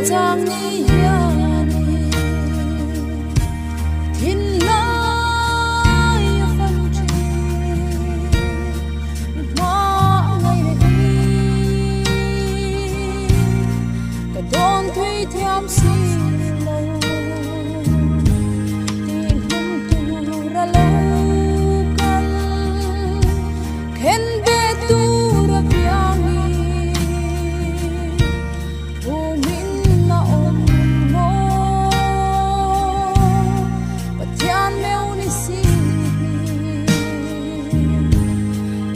chang ni hianin thinlai a fan thin hmangaihna hi ka dawn thui thiam si lo tih hlum tur a lo kal khen ve tur a piangin phumin a awm maw Pathian meu ni si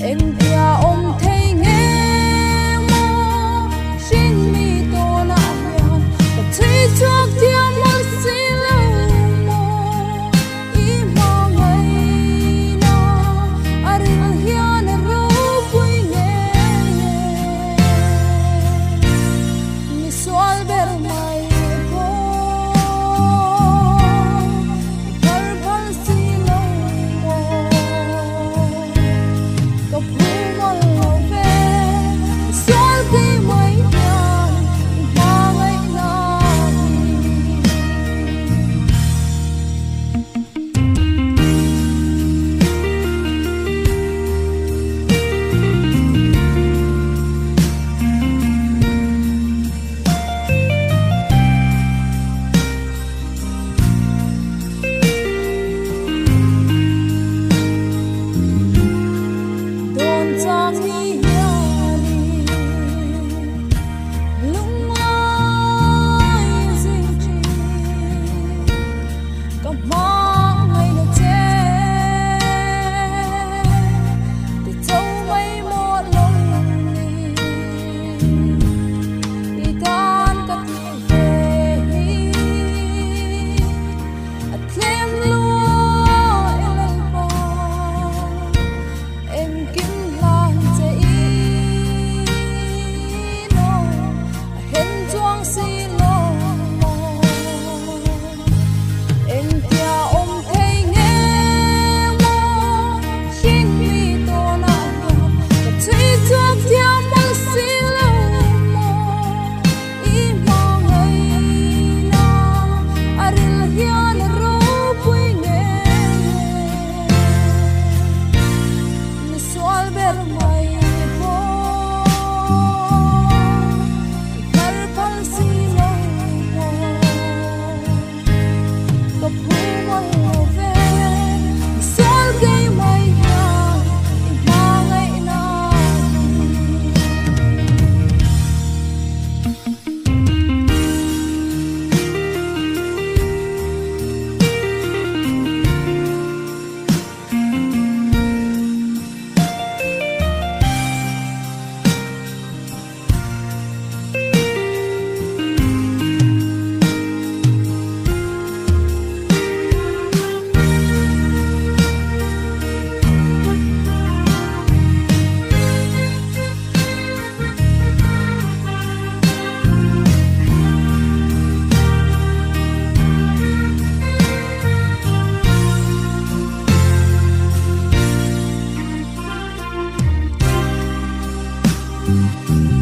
hi engtia awm thei nge maw hring mi tawnah hian ka chhui chhuak thiam mawlh si lo maw i hmangaihna a ril hian a ropui nge mi sual ber mai pawh i phar phal si lo maw ka phu mawlh lo ve mi sual kei mai hian i hmangaihna hi. Dawn chang ni hianin lunglai zing thin ka hmangaihna che ti cho mai maw lo ni i tan ka ti ve hi a thlem lua elalpa engkim hlan che ino a hen chuang si lo maw engtia awm thei nge maw hring mi tawnah hian ka chhui chhuak thiam mawlh si lo maw i hmangaihna a ril hian a ropui nge mi sual ber mai pawh i phar phal si lo maw ka phu mawlh lo ve mi sual kei mai hian i hmangaihna hi.